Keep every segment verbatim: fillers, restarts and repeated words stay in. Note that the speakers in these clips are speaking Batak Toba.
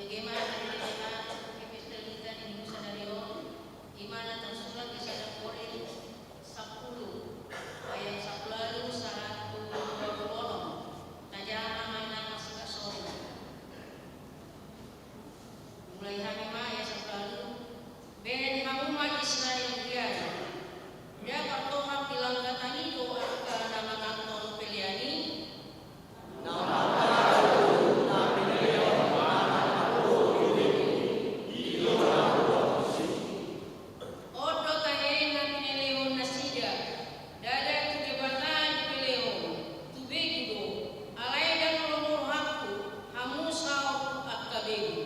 Jegema na nilehon epistel hita di minggu sadari on, ima na tarsurat di sada Korint sampulu, ayat sampulu ualu sahat tu dua pulu onom. Tajaha ma inang marsipasoring. Mulai hami ma ayat sampulu ualu. Bahen hamu ma Israel hian. Nda partohap di langgatan i do angka na manganton pelean i? On do tahe na pinelehon nasida, ndada tu Debata dipelehon, tu begu do, alai ndang lomo rohangku, hamu saut tu angka begu.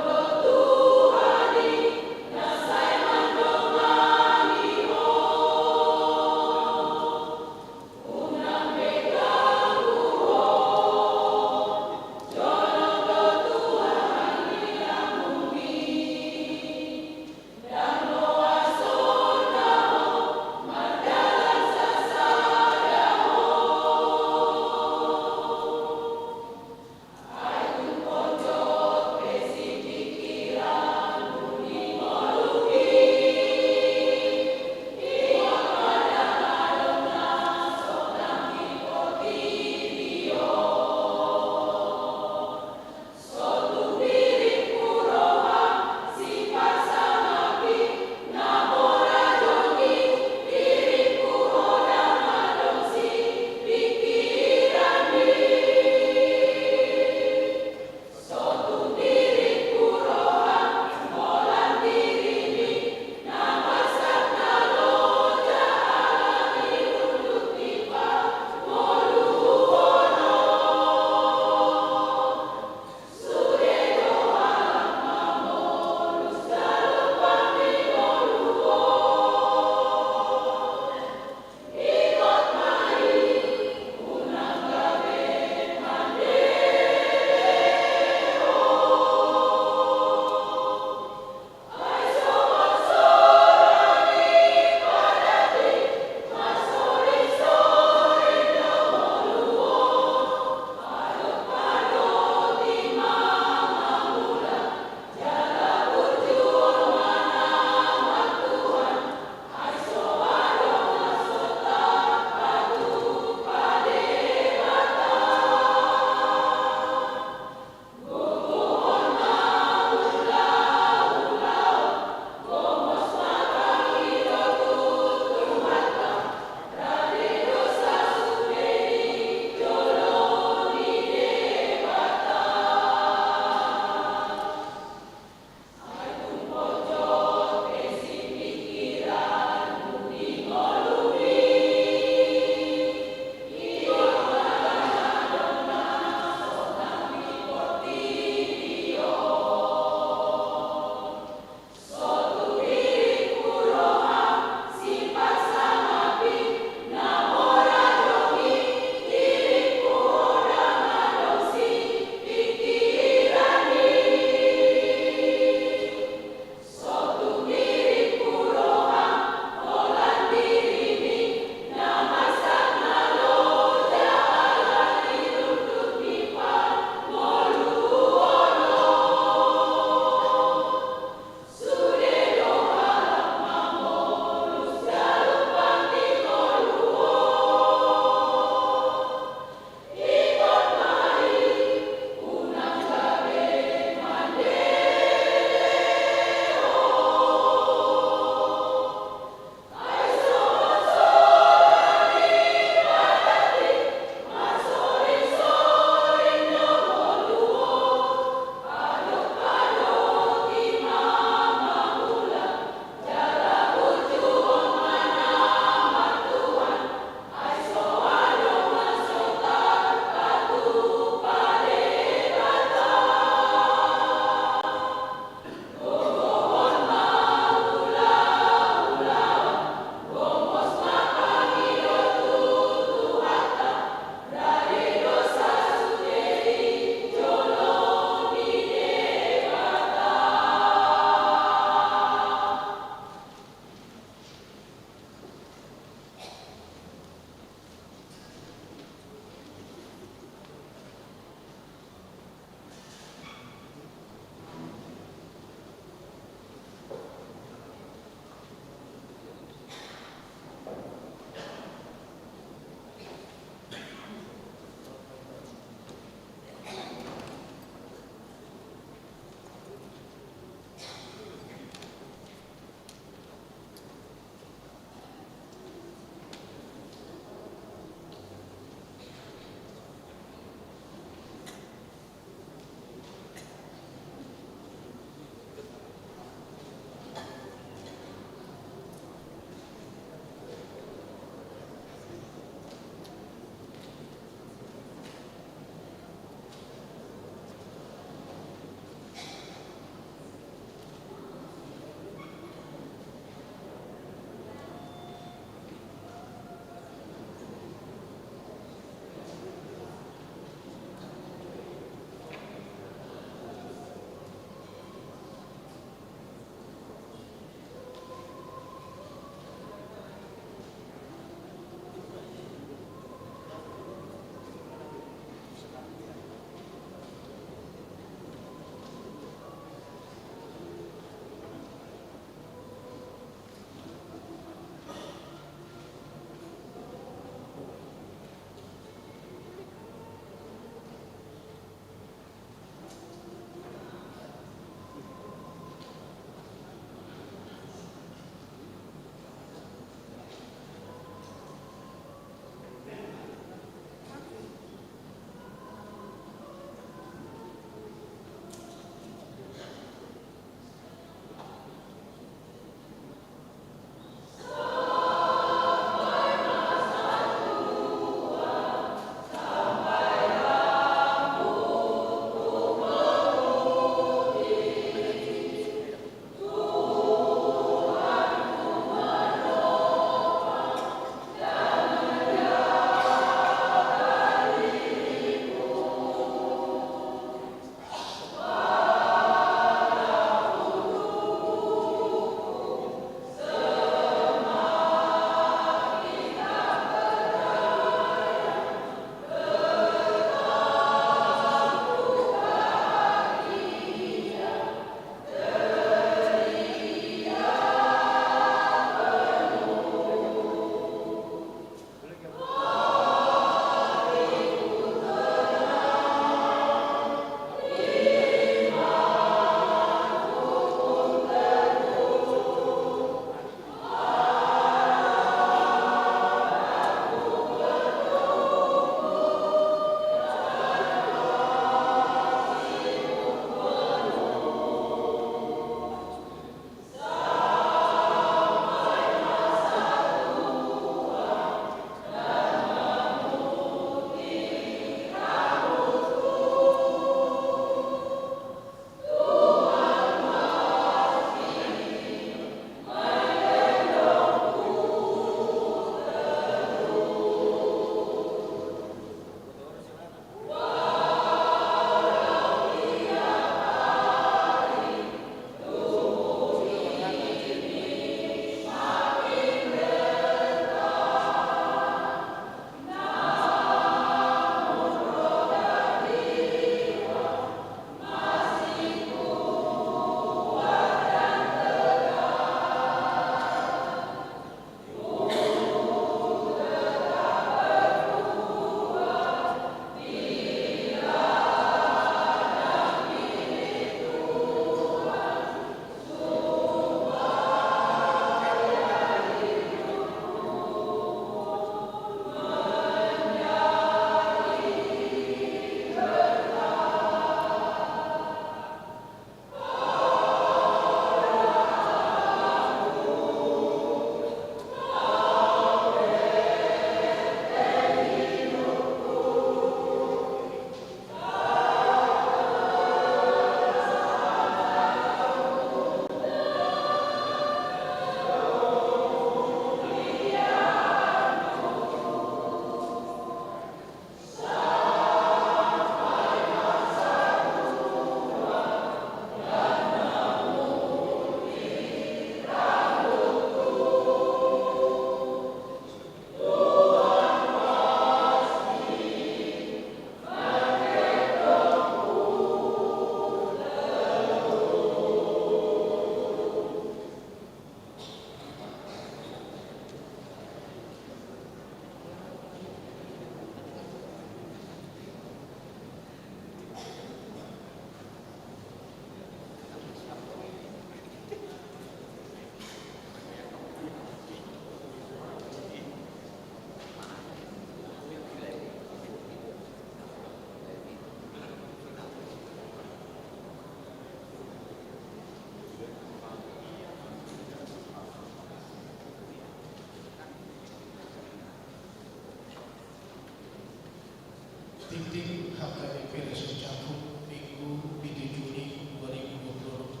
Tingting H K B P Resort Cakung, Minggu pitu Juni dua ribu dua puluh.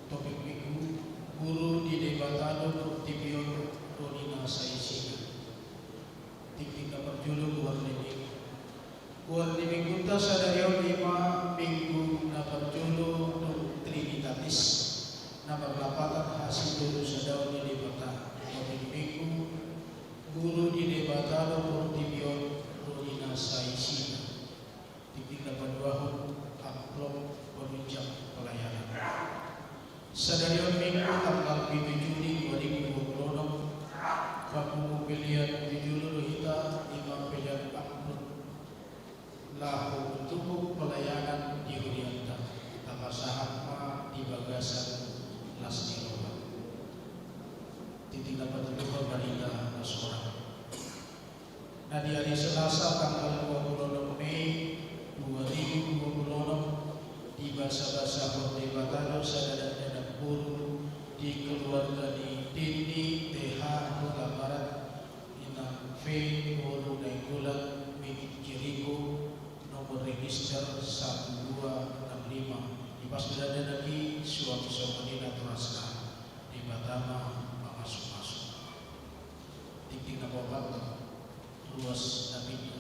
Topik minggu: Guru di Debata do portibi on ro di na saisina. Tingting na parjolo: Goar ni Minggu. Goar ni Minggunta sadari on i ma Minggu na parjolo dung Trinitatis, na marlapatan hasintongan sadaon ni Debata. Topik minggu: Guru di Debata do portibi on ro di na saisina. Tingting na paduahon: Amplop penunjang pelayanan. Sadari on Minggu tanggal pitu Juni dua ribu dua puluh enam, papungu pelean di jolo do hita, i ma pelean amplop laho manjalo pelayanan di hurianta. Tapasahat ma di bagasan las ni roha. Tingting na patoluhon: Barita na sorat. Na di ari Selasa tanggal dua puluh enam Mei dua ribu dua puluh enam, dibasabasahon Debata do sada dakdanak boru di keluarga ni Denny T H Hutabarat, Inang V boru Nainggolan, WIK Jeriko, nomor register satu dua enam lima. Dipasu dakdanak i suang songon i natorasna. Debata ma mamasumasu. Tingting na paopat: Ruas na pinda.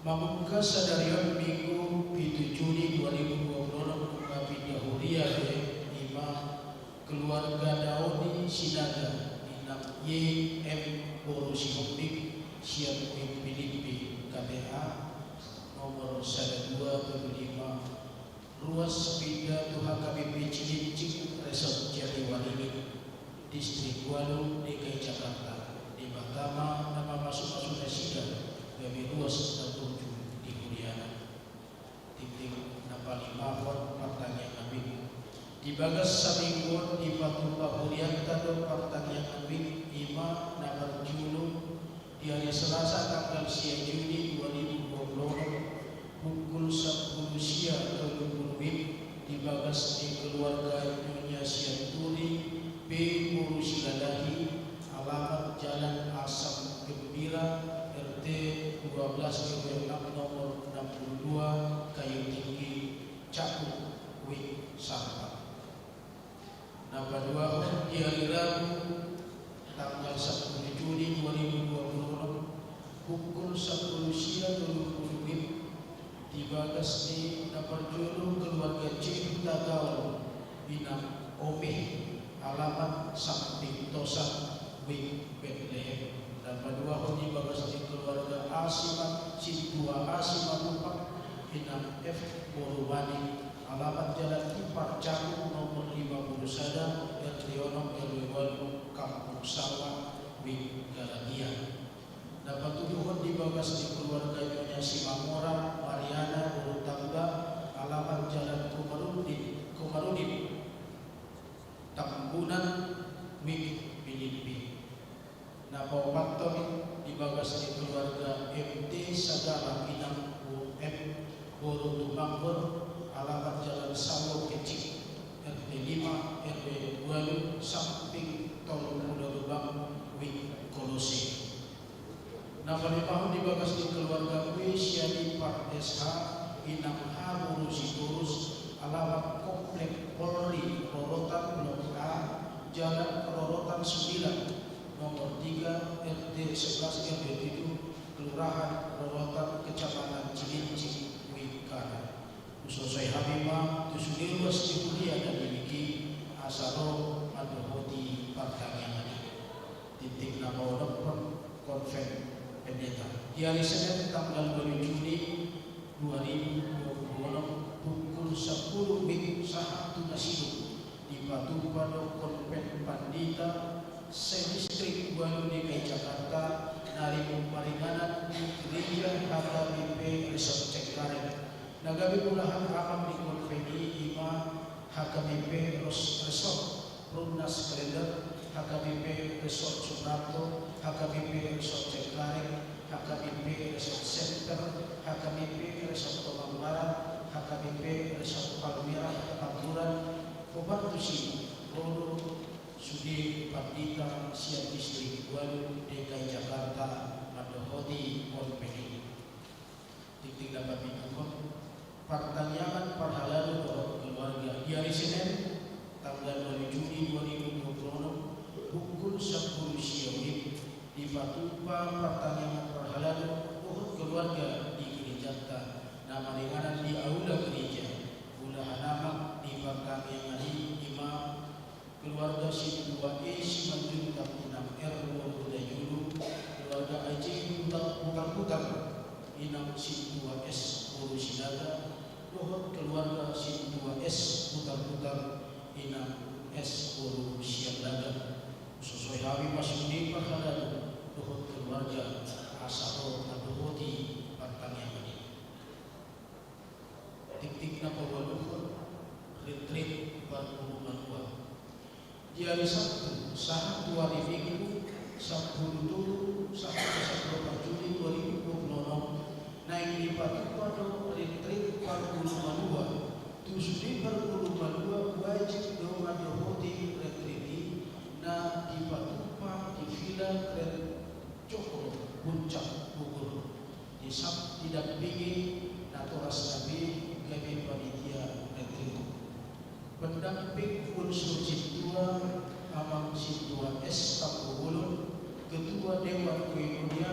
Mamungka sadari on Minggu pitu Juni dua ribu dua puluh enam, na pinda huria be i ma keluarga Daoni Sinaga, Inang Y M boru Sihombing, sian WIK Pilipi, K T A nomor sada dua tolu lima. Ruas pinda tu H K B P Cilincing, Resort Jatiwaringin, Distrik Walu, D K I Jakarta. Debata ma na mamasumasu nasida gabe ruas na burju di huriana. Tingting na palimahon: Partangiangan WIK. Di bagas saminggu on dipatupa hurianta do partangiangan WIK, i ma na parjolo di ari Selasa tanggal sia Juni dua ribu dua puluh enam, pukul sampulu sia tolu pulu WIB, di bagas ni keluarga Nyonya Sianturi B boru Silalahi, alamat Jalan Asam Gembira, R T dua belas R W enam nomor enam puluh dua, Kayu Tinggi, Cakung, WIB Sampang. Na paduahon, di ari Rabu tanggal sampulu Juni dua ribu dua puluh enam, pukul sampulu sia tolu pulu WIB, di bagas ni na parjolo keluarga C Hutagaol, Inang Omeh, alamat Samping Tosan, WIB Betlehem. Na paduahon, di bagas ni keluarga A Simat, Sintua A Simatupang, Inang F boru Manik, alamat Jalan Timpar Cakung nomor lima puluh sada, R T onom, R W walu, Kampung Sawah, WIB Galatia. Na patoluhon, di bagas ni keluarga Nyonya Simamora Mariana boru Tamba, alamat Jalan Komarudin, Komarudin, Tambunan, WIB Pilipi. Na paopathon, di bagas ni keluarga M T Sagala, Inang O M boru Tumambor, alamat Jalan Sawo Kecik, R T lima, R W walu, Samping Tol Pulo Gebang, WIB Kolose. Na palimahon, di bagas ni keluarga W Sianipar S H, Inang H boru Sitorus, alamat Komplek Polri, Rorotan Blok A, Jalan Rorotan sembilan, nomor tiga, R T sebelas, R W tujuh, Kelurahan Rorotan, Kecamatan Cilincing, WIB Kana. Husosoi hami ma tu sude ruas ni huria na di WIK i, asa ro mandohoti partangiangan i. Tingting na paonomhon, Konven Pendeta. Di ari Senen tanggal dua pulu Juni dua ribu dua puluh enam, pukul sampulu WIB sahat tu na sidung, dipatupa do Konven Pandita se-Distrik Walu D K I Jakarta, na ringkot maringanan di Gereja H K B P Resort Cengkareng. Na gabe mulahan amang ni konven i i ma H K B P Ros-, Resort Perumnas Klender, H K B P Resort Suprapto, H K B P Resort Cengkareng, H K B P Resort Center, H K B P Resort Tomang Barat, H K B P Resort Palmerah, Panturan, hombar tusi ro do sude pandita sian Distrik Walu D K I Jakarta, mandok Roti on pe i. Tingting na pamintuhon, partangiangan parhalado dohot keluarga. Di ari Senin, tanggal dua puluh Juni dua ribu dua puluh enam, pukul sampulu sia WIB, dipatupa partangiangan parhalado dohot keluarga di gerejanta na maringanan di aula gereja. Ulahan amak di partangiangan i ima keluarga Sintua E Simanjuntak, Inang R Huta Julu, keluarga Aji Huta Putar-putar, Inang Sintua S boru Sinaga, dohot keluarga Sintua S Putar-putar, Inang S boru Siandaga. Sosoi hami ma sude parhalado dohot keluarga asa ro mandohoti partangiangan i. Tingting na paualuhon, retret parpudi malua. Di ari Sabtu sahat tu ari Minggu, sampulu tolu sahat tu sampulu opat Juni dua ribu dua puluh enam, naeng dipatupa do retret parpudi malua. Tu sude parpudi malua wajib do mandohoti retret i na dipatupa di Villa Grand Cokro, Puncak Bogor. Di sap didampingi natorasna be gabe panitia retret. Pendamping unsur sintua, Amang Sintua S Tampubolon, Ketua Dewan Koinonia,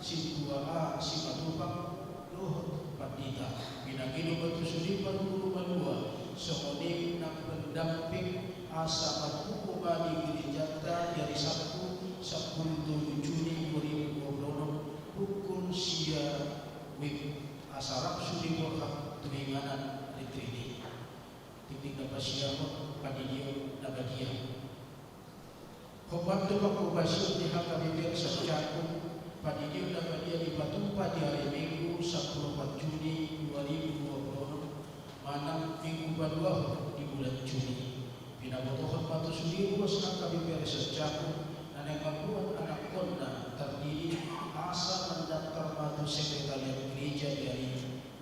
Sintua A Simatupang, dohot pandita. Pinangido ma tu sude parpudi malua, songon i nang pendamping, asa marpungu ma di gerejanta di ari Sabtu, sampulu tolu Juni dua ribu dua puluh enam, pukul sia WIB, asa rap sude borhat tu inganan retret i. Tingting na pasiahon, pandidion na badia. Hombar tu pangkobasion di H K B P R Sancakung, pandidion na badia dipatupa di ari Minggu, sampulu opat Juni dua ribu dua puluh enam, manang Minggu paduahon di bulan Juni. Pinabotohon ma tu sude ruas H K B P R Sancakung na naeng mambuat anakkonna tardidi, asa mandaftar ma tu sekretariat gereja di ari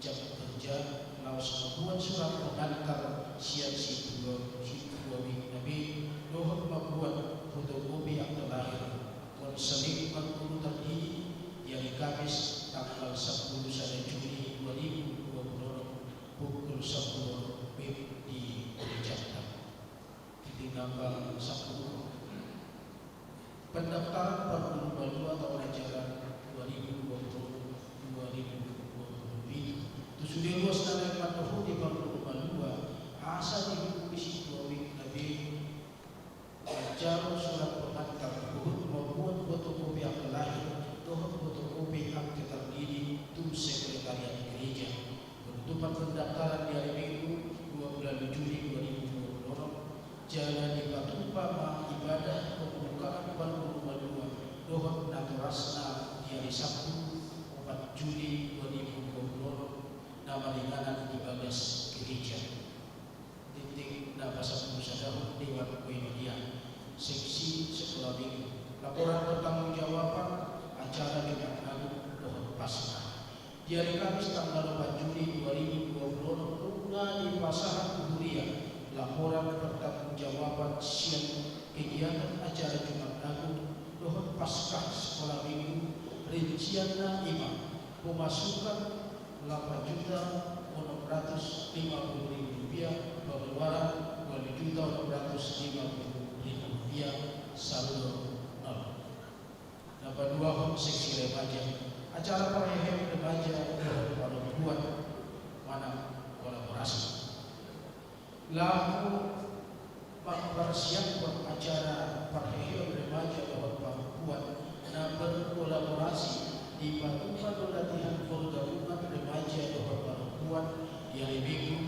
jam kerja, laos mambuat surat penggantar sian sintua, sintua WIB na be, dohot mambuat fotokopi akte lahir. Konseling parpudi tardidi di ari Kamis tanggal sampulu sada Juni dua ribu dua puluh enam, pukul sampulu WIB di gerejanta. Tingting na pasampulu, pendaftaran parpudi malua taon ajaran dua ribu dua puluh, dua ribu dua puluh pitu. Tu sude ruas na naeng mandohoti parpudi malua, asa dihubungi sintua WIB na be manjalo surat penggantar, huhut mambuat fotokopi akte lahir dohot fotokopi akte tardidi tu sekretariat gereja. Penutupan pendaftaran di ari Minggu, dua puluh Juni dua ribu dua puluh enam, jala dipatupa ma ibadah pembukaan parpudi malua dohot natorasna di ari Sabtu, opat Juni dua ribu dua puluh enam, na maringanan di bagas gereja. Tingting na pasampulu sadahon, Dewan Koinonia, seksi sekolah minggu. Laporan pertanggungjawaban acara Jumat Agung dohot Paskah. Di ari Kamis tanggal opat Juni dua ribu dua puluh enam, nunga dipasahat tu huria laporan pertanggungjawaban sian kegiatan acara Jumat Agung dohot Paskah sekolah minggu. Rincianna ima: pemasukan delapan juta enam ratus lima puluh ribu rupiah, pengeluaran dua juta enam ratus lima puluh ribu rupiah, saldo nol. Na paduahon, seksi remaja, acara parheheon remaja dohot parompuan manang kolaborasi. Laho mamparsiaphon acara parheheon remaja dohot parompuan na berkolaborasi, dipatupa do latihan pergabungan remaja dohot parompuan di ari Minggu,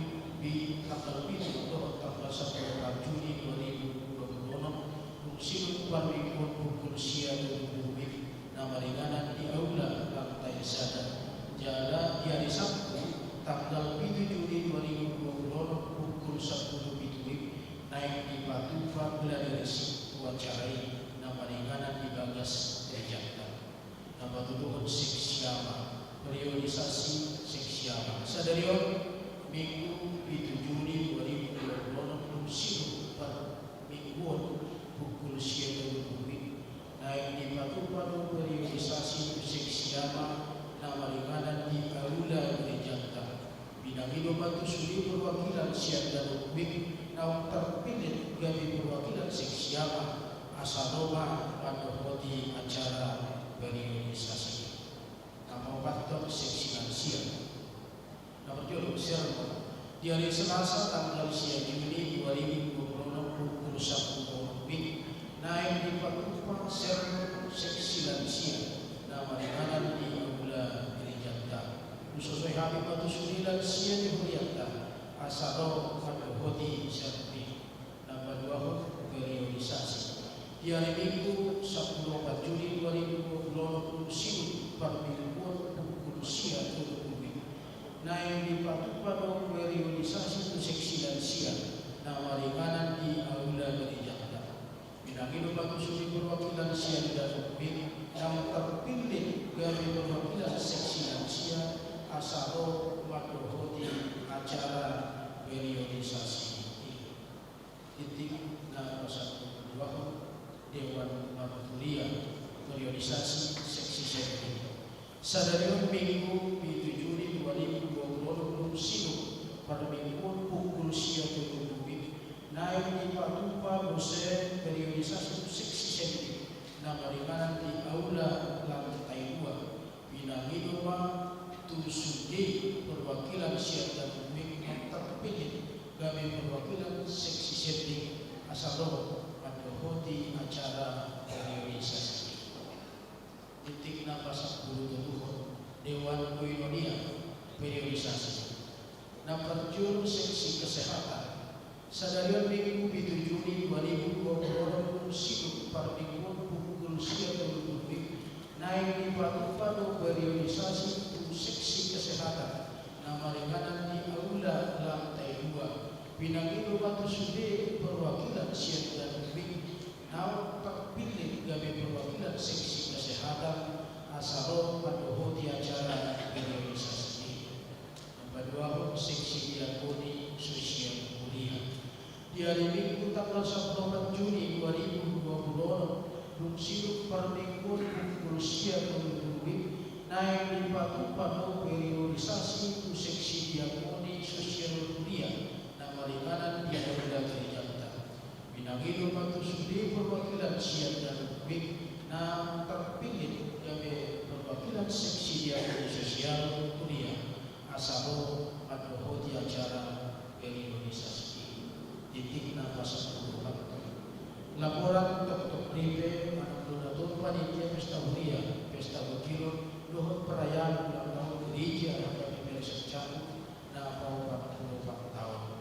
di tanggal pitu dohot tanggal sampulu opat Juni dua ribu dua puluh enam, dung sidung parmingguon pukul sia tolu WIB, na maringanan di aula lantai sada. Jala di ari Sabtu tanggal pitu Juni dua ribu dua puluh enam, pukul sampulu pitu WIB, naeng dipatupa gladiresik tu acara i, na maringanan di bagas gerejanta. Na patoluhon, seksi ama, periodisasi seksi ama. Sadari on, Minggu pitu Juni dua ribu dua puluh enam, dung sidung parmingguon pukul sia tolu WIB, naeng dipatupa do periodisasi tu seksi Jama, asa ro ma mandohoti acara periorisasi. Na paopathon seksi lansia. Na parjolo sermon. Di ari Selasa tanggal sia Juni dua ribu dua puluh enam pukul sampulu onom WIB naeng dipatupa sermon seksi lansia na maringanan di aula gerejanta. Husosoi hami ma tu sude lansia di hurianta asa ro mandohoti sermon i. Na paduahon periorisasi. Di ari Minggu sampulu opat Juni dua ribu dua puluh enam, dung sidung parmingguon pukul sia tolu pulu WIB naeng dipatupa do periorisasi tu seksi lansia na maringanan di aula gerejanta. Pinangido ma tu sude perwakilan sian Danum WIB naung tarpillit gabe perwakilan seksi lansia asa ro mandohoti acara periorisasi i. Titik na pasampulu dua, Dewan Marturia, periorisasi seksi sending. Sadari on Minggu pitu Juni dua ribu dua puluh enam, dung sidung parmingguon pukul sia tolu pulu WIB naeng dipatupa muse periorisasi seksi sending na maringanan di aula lantai dua. Pinangido ma tu sude perwakilan sian Danum WIB naung tarpillit gabe perwakilan seksi sending asa ro mandohoti acara periorisasi. Titik na pasampulu toluhon, Dewan Koinonia, periorisasi. Na parjolo seksi kesehatan. Sadari on Minggu pitu Juni dua ribu dua puluh enam, dung sidung parmingguon pukul sia tolu pulu WIB naeng dipatupa do periorisasi tu seksi kesehatan na maringanan di aula lantai dua. Pinangido ma tu sude perwakilan sian Danum WIB naung tarpillit gabe perwakilan seksi kesehatan asa ro mandohoti acara periorisasi i. Na paduahon seksi diakoni sosial huria. Di ari Minggu tanggal sampulu opat Juni dua ribu dua puluh enam, dung sidung parmingguon pukul sia tolu pulu WIB naeng dipatupa do periorisasi tu seksi diakoni sosial huria na maringanan di aula gerejanta. Pinangido ma tu sude perwakilan sian Danum WIB naung tarpillit gabe perwakilan seksi diakoni sosial huria asa ro mandohoti acara periorisasi i. Titik na pasampulu opat, laporan toktok ripe manang donatur panitia pesta huria, pesta botilon dohot perayaan ulang tahun Gereja H K B P R Sianjur na paopat pulu opat taon.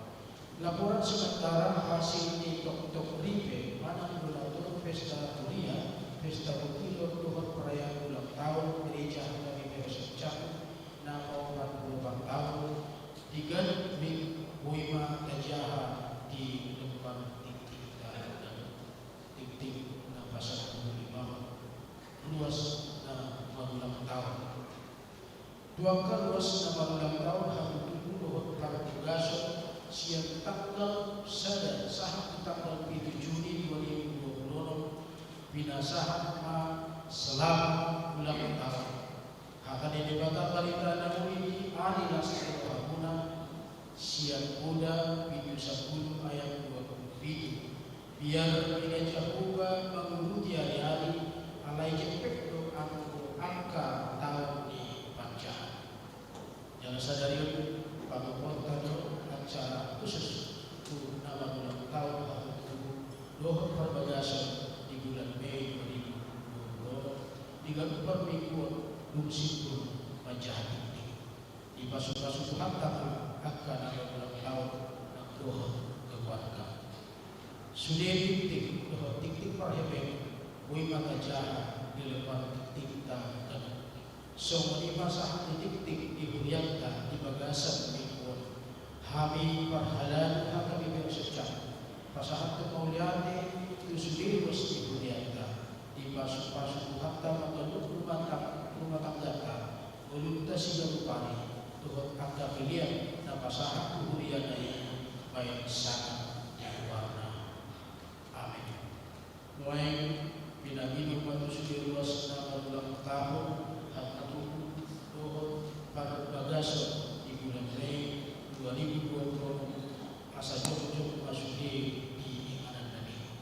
Laporan sementara hasil ni toktok ripe manang donatur pesta huria, pesta botilon dohot perayaan ulang tahun Gereja H K B P R Sianjur na paopat pulu opat taon, digan mik boi ma tajaha di lempan tingting ta. Titik na pasampulu lima, ruas na marulang tahun. Tu angka ruas na marulang tahun hatutubu dohot parbagason sian tanggal sada sahat tu tanggal pitu Juni dua ribu dua puluh enam, pinasahat ma selamat ulang tahun. Hata ni Debata barita na uli di ari las ni rohamuna, sian Oda pitu sampulu ayat dua pulu pitu. Biar ninna Jahowa mangurupi ari-ari, alai jempek do anggo angka taon ni panjaha. Jala sadari on patupaonta do acara khusus tu na marulang tahun hatutubu dohot parbagason di bulan Mei dua ribu dua puluh, di ganup parmingguon dung simpul manjaha tingting. Dipasupasu Tuhanta ma angka na marulang tahun nang dohot keluarga. Sude tingting dohot tingting parhepeng boi ma tajaha di lempan tingtingta ganup. Songon i ma sahat ni tingting di hurianta di bagasan minggu on. Hami parhalado H K B P R Sianjur pasahathon mauliate tu sude ruas ni hurianta. Dipasupasu Tuhanta ma ganup rumah tang-, rumah tangganta, ngolunta siganup ari, dohot angka pelean na pasahat tu huriana i baen sangap di goarna. Amen. Nuaeng pinangido ma tu sude ruas na marulang tahun hatutubu dohot parbagason di bulan Mei dua ribu dua puluh, asa jongjong ma sude di inganan na denggan.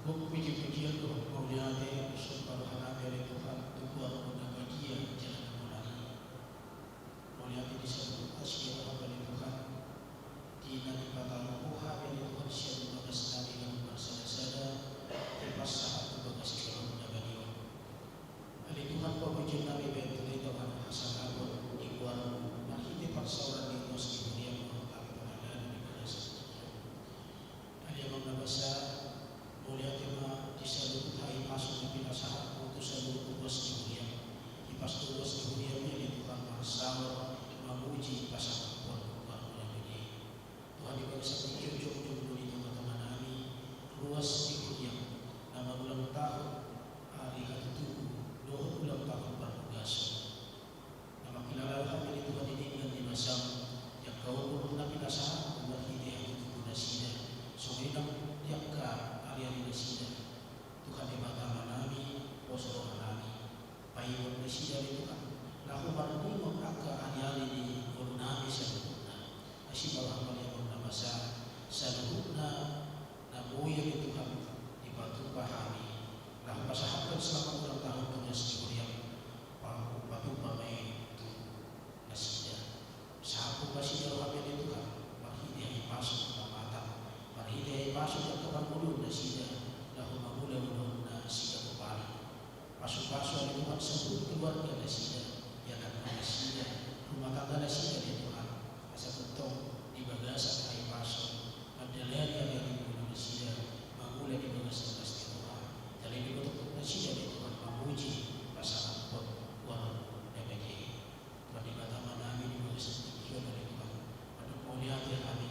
Puji-pujian dohot mauliate, songon i ma rohanami ale Tuhan, tu goarMu na badia jala na mulia i. Mauliate di saluhut asi ni rohaM ale Tuhan, di na dipataru Ho hami ale Tuhan sian bagas nami na marsada-sada, dipasahat tu bagas ni rohaM na badia on. Ale Tuhan, pamujion nami bahen tu Ho, Tuhan, hasangapon di goarMu, marhite parsaoran ni ruas ni huriaM, Tuhan, hami pangalaho di bagasan tingki on. Ale Amang na basa, mauliate ma di saluhut hahipason na pinasahatMu tu saluhut ruas ni huriaM. Hipas tu ruas ni huriaM i ale Tuhan marsaor, mamuji, pasangaphon goarMu na badia i. Tuhan, di bagasan tingki on jongjong do di tonga-tonga nami ruas ni huriaM na marulang tahun ari hatutubu dohot ulang tahun partugason. Na mangkilala hami ale Tuhan di denggan ni basaM, di angka umur na pinasahatMu marhite hatutubu nasida, songon i nang di angka ari-ari nasida. Tuhan Debata Amanami, pos rohanami, paingot nasida ale Tuhan, laho marningot angka ari-ari ni ngolunami saluhutna. Asi ma rohaM ale Amang na basa, saluhutna na boi ale Tuhan dipatupa hami, laho pasahathon selamat ulang tahun tu ruas ni huriaM, pa-, patupa ma i tu nasida. Sahat tu nasida rohaM ale Tuhan, marhite hahipason na matang, marhite hahipason na parngoluon nasida, laho mangula ulaon na siganup ari. Pasu-pasu ale Tuhan saluhut keluarga nasida, ianakhon nasida, rumah tangga nasida ale Tuhan, asa tongtong di bagasan hahipason mandalani ari-ari ni ngolu nasida, mangula di bagasan las ni roha, jala di tongtong nasida ale Tuhan mamuji, pasangaphon goarMu na badia i. Tuhan Debata Amanami, di bagasan tingki on ale Tuhan, mandok mauliate hami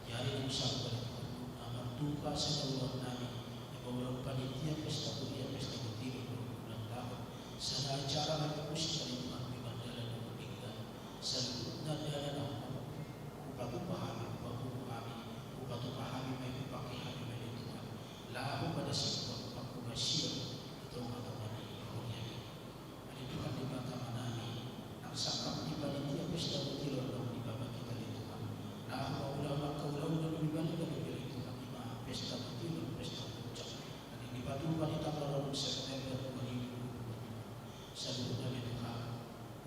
di ari na salpu ale Tuhan, nunga martupa sada ulaon nami, i ma ulaon panitia pesta huria, pesta botilon dohot ulang tahun, sada acara na tung musik ale Tuhan, di mandala dohot denggan, saluhutna dalan na hupatupa hami, hupaboa hami, hupatupa hami ma i, hupangke hami ma i ale Tuhan, laho padasiphon panghobasion di tonga-tonga ni huria i. Ale Tuhan Debata Amanami, nang sangkap ni panitia pesta botilon naung dipabangkit ale Tuhan, laho mangulahon angka ulaon na dibalik ale Tuhan, i ma pesta botilon, pesta puncak, na dipatupa di tanggal onom September dua ribu dua puluh dua. Saluhutna ale Tuhan,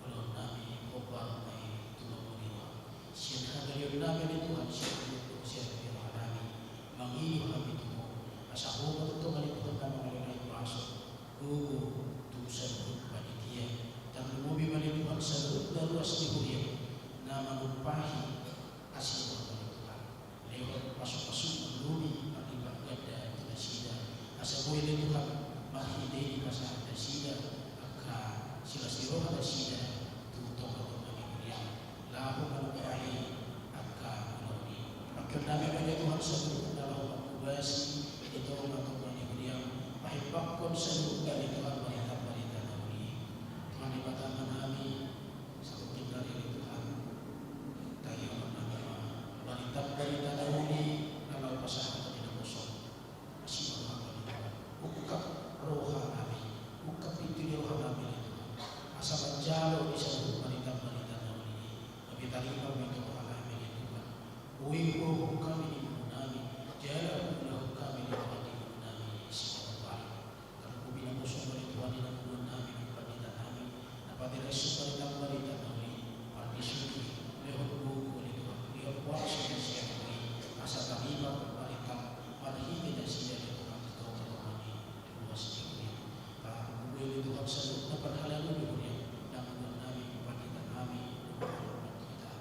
ulaon nami hombar ma i tu lomo ni rohaM. Sian hagaleon nami ale Tuhan, sian hagaleon nami, mangilo hami tu Ho, asa Ho ma tongtong ale Tuhan na mangalehon hahipason, gogo tu saluhut panitia, tarlumobi ma ale Tuhan saluhutna ruas ni huriaM na manumpahi asi ni rohaM ale Tuhan. Lehon pasu-pasu na lobi marlipat ganda tu nasida, asa boi ale Tuhan marhite i dipasahat nasida angka silas ni roha nasida tu tonga-tonga ni huriaM, laho manumpahi angka ulaon i. Pangkeon nami ma ale Tuhan saluhutna laho manghobasi di tonga-tonga ni huriaM, pahempakkon saluhutna ale Tuhan barita-barita na uli. Tuhan Debata Amanami, saluhutna ale Tuhan, tahi ma nami ma barita-barita na uli na laho pasahaton di naposo. Asi ma rohaM ale Tuhan, ungkap roha nami, ungkap pintu ni roha nami ale Tuhan, asa manjalo di saluhut barita-barita na uli i, gabe tarlumobi tu roha nami ale Tuhan. Boi huulahon hami di ngolu nami, jala huulahon hami di roha ni ngolu nami siganup ari. Tarlumobi naposo ma ale Tuhan di na ngolu nami, na pandita nami, na pateraiso barita-barita na uli, parbisuhi, lehon gogo ale Tuhan, lehon kuasa na sian Ho i, asa tarlumobi barita marhite nasida ale Tuhan tu tonga-tonga ni ruas ni huriaM. Tarlumobi ale Tuhan saluhutna parhalado ni huriaM, na ngolu nami, pandita nami, dohot na pandita,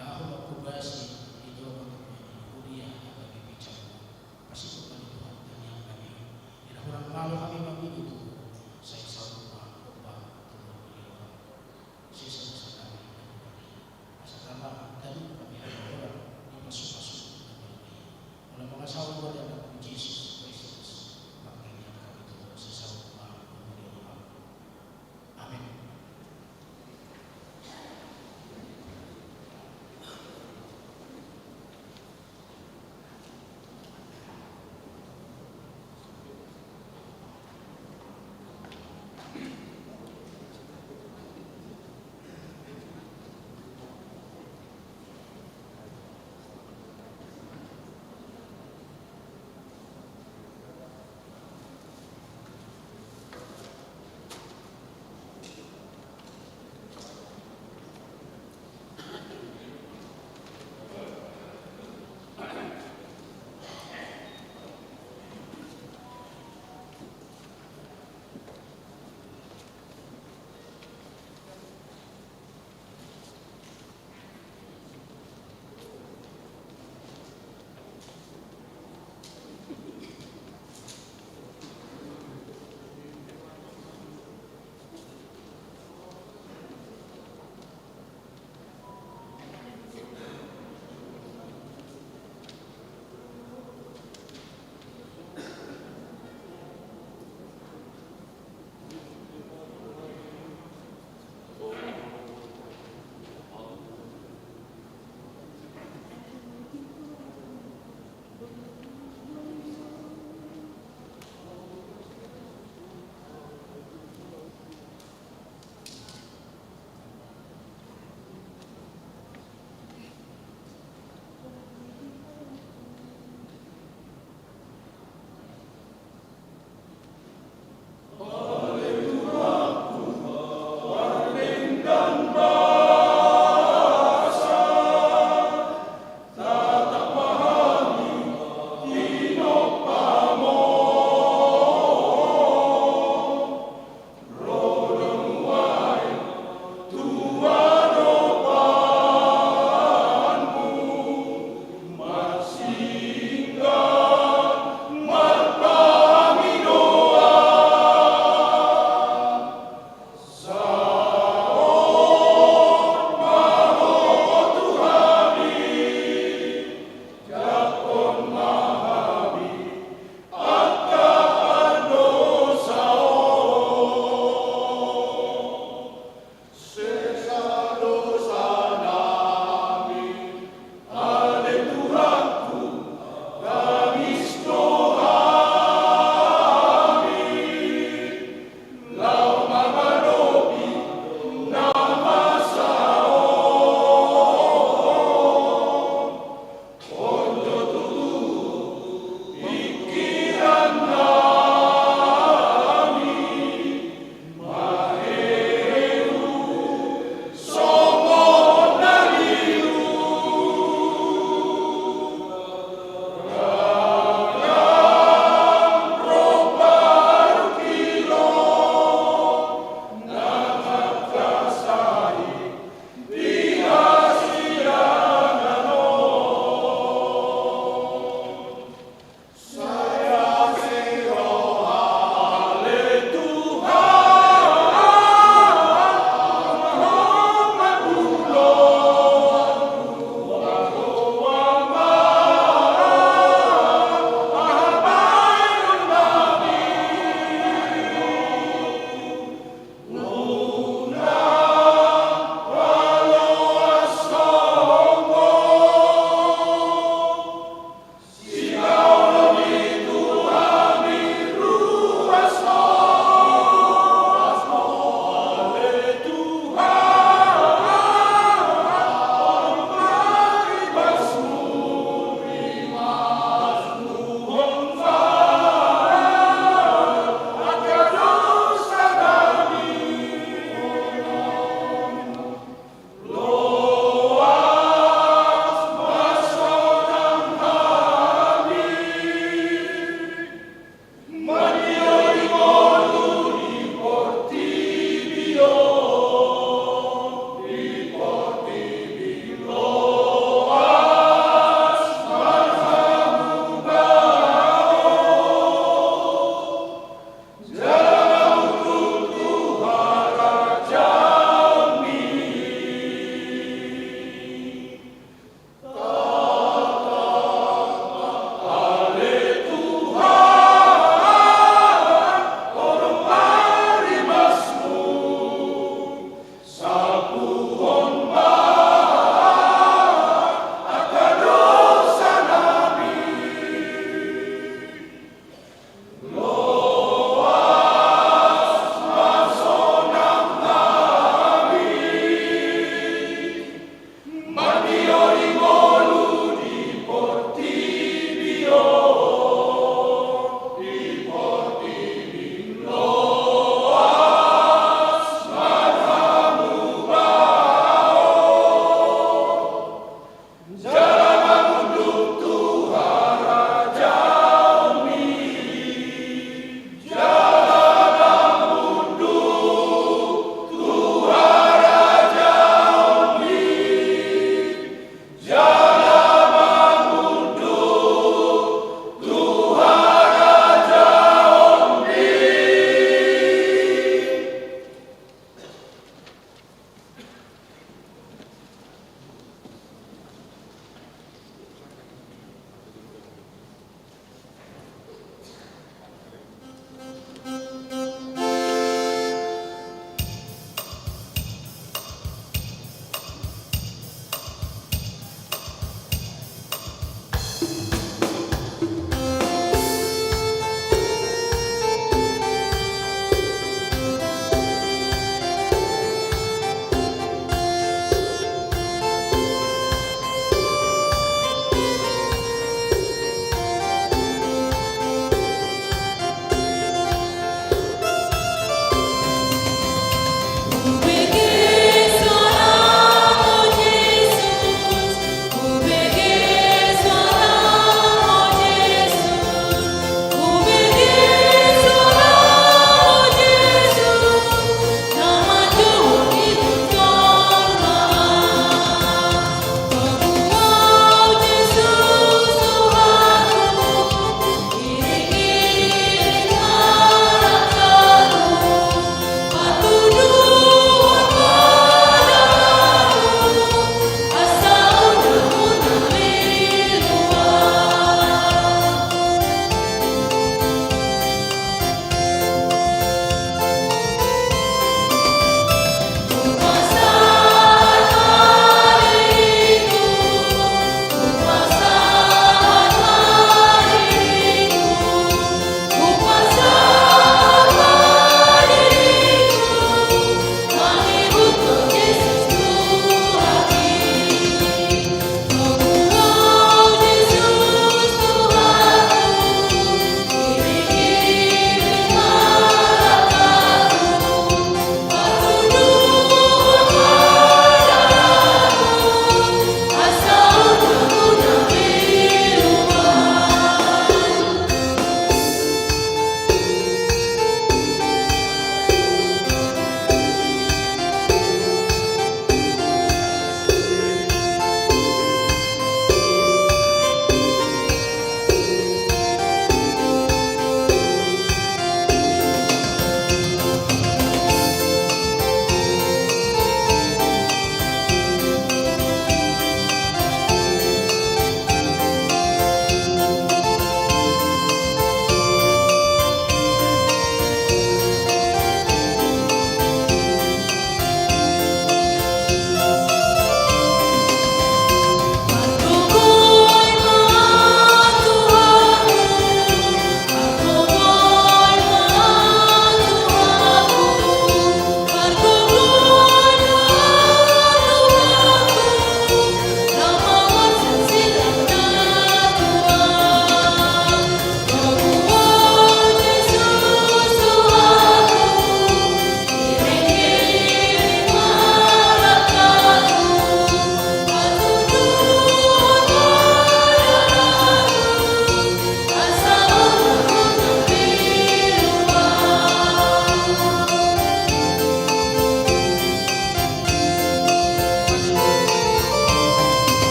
laho manghobasi di tonga-tonga ni huria na gabe pinarsingot. Pasikop ma ale Tuhan tangiang nami on, di na hurang malo hami mangido tu Ho, sai saut ma hombar tu lomo ni rohaM. Sesa dosa nami na hurang i, asa tama tadok hami hamagoran di pasu-pasu na badia i. Molo mangasahon Ho di anakMu Jesus Kristus, pangkirim hami tu Ho, sai saut ma lomo ni rohaM. Amen.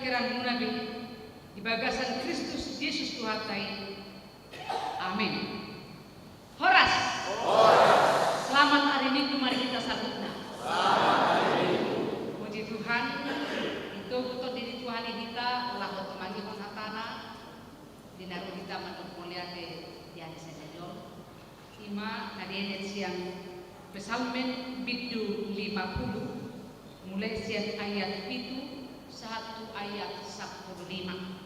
Hangoluan muna be di bagasan Kristus Jesus Tuhanta i. Amin. Horas. Selamat ari Minggu ma di hita saluhutna. Puji Tuhan, itogu Tondi ni Tuhan i hita laho tumangihon hatana, di na ro hita mandok mauliate di ari sadari on. Ima na dienet sian Psalmen bindu lima pulu, mulai sian ayat pitu sahat tu ayat sampulu lima.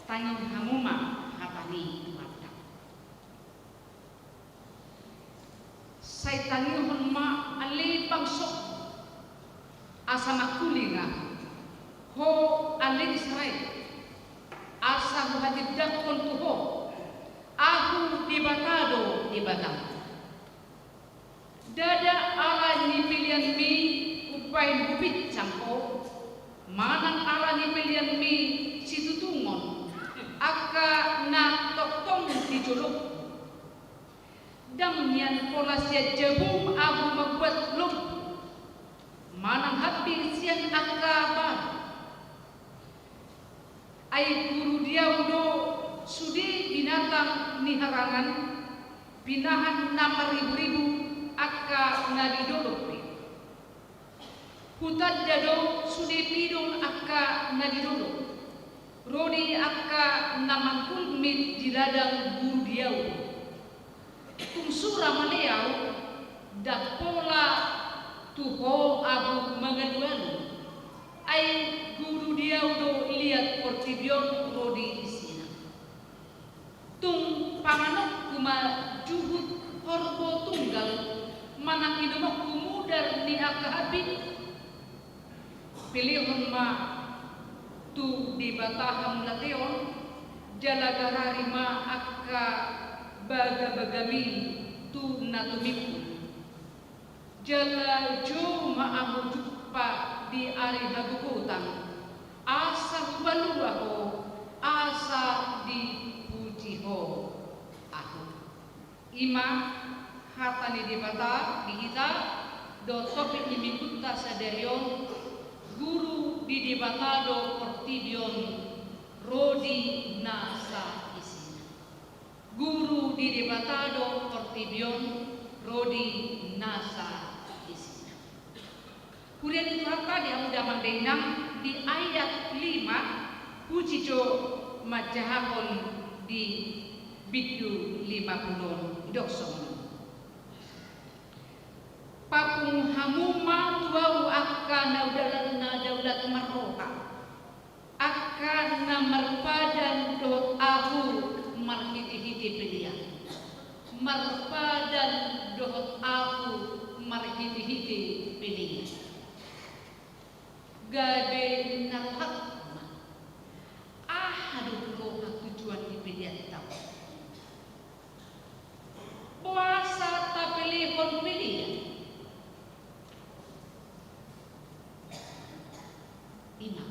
Tangi hamu ma hata ni Tuhanta. Sai tangihon ma ale bangso, asa mangkuling ahu, ho ale Israel, asa huhatindangkon tu ho, ahu Debata do Debatam. Ndada ala ni peleanmi umbahen hupinsang ho, manang ala ni peleanmi situtungon angka na tongtong di jolom. Ndang nian pola sian jabum ahu mambuat lombu, manang hambing sian angka balu. Ai guru di ahu do sude binatang ni harangan, pinahan na marriburibu angka na di dolok pe. Hutanda do sude pidong angka na di dolok, ro di angka na mangkulmit di ladang guru di ahu. Tung sura male ahu, ndang pola tu ho ahu mangalualu. Ai guru di ahu do liat portibi on ro di isina. Tung panganonku ma juhut horbo tunggal, manang inomonku mudar ni angka hambing? Pelehon ma tu Debata hamauliateon, jala garari ma angka bagabagami tu na tumimbul. Jala jou ma ahu jumpa di ari hagogotan, asa hupalua ho, asa dipuji ho ahu. Ima hata ni Debata di hita, dohot topik ni minggunta sadari on, guru di Debata do portibi on, ro di nasa isina. Guru di Debata do portibi on, ro di nasa isina. Huria ni Tuhanta di hamu damang dainang, di ayat lima, hujaha jo manjahahon di bindu lima pulu on, didok songon on. Papungu hamu ma tu ahu angka na daulat, na daulat marroha. Angka na marpadan dohot ahu marhitehite pelean. Marpadan dohot ahu marhitehite pelean. Gabe na rohangku ma. Aha do roha tujuan ni peleanta on? Boasa tapelehon pelean? Ima.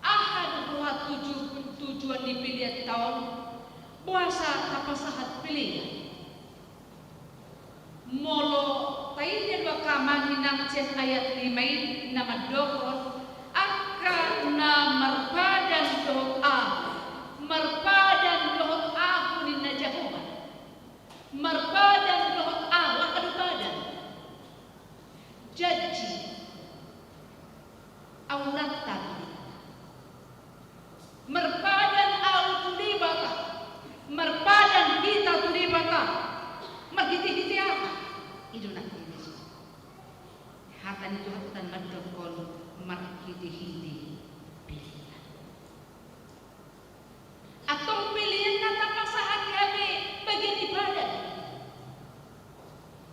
Aha do roha tuju-, tujuan ni peleanta on? Boasa tapasahat pelean? Molo taida do angka amang inang sian ayat lima i na mandokhon, angka na marpadan dohot ahu, marpadan dohot ahu ninna Jahowa. Marpadan dohot ahu, aha do padan? Janji. Aulanta tu Debata. Marpadan ahu tu Debata. Marpadan hita tu Debata. Marhitehite aha? I do na hita. Hata ni Tuhanta mandokhon marhitehite pelean. Antong pelean na tapasahat gabe bagian ni padan.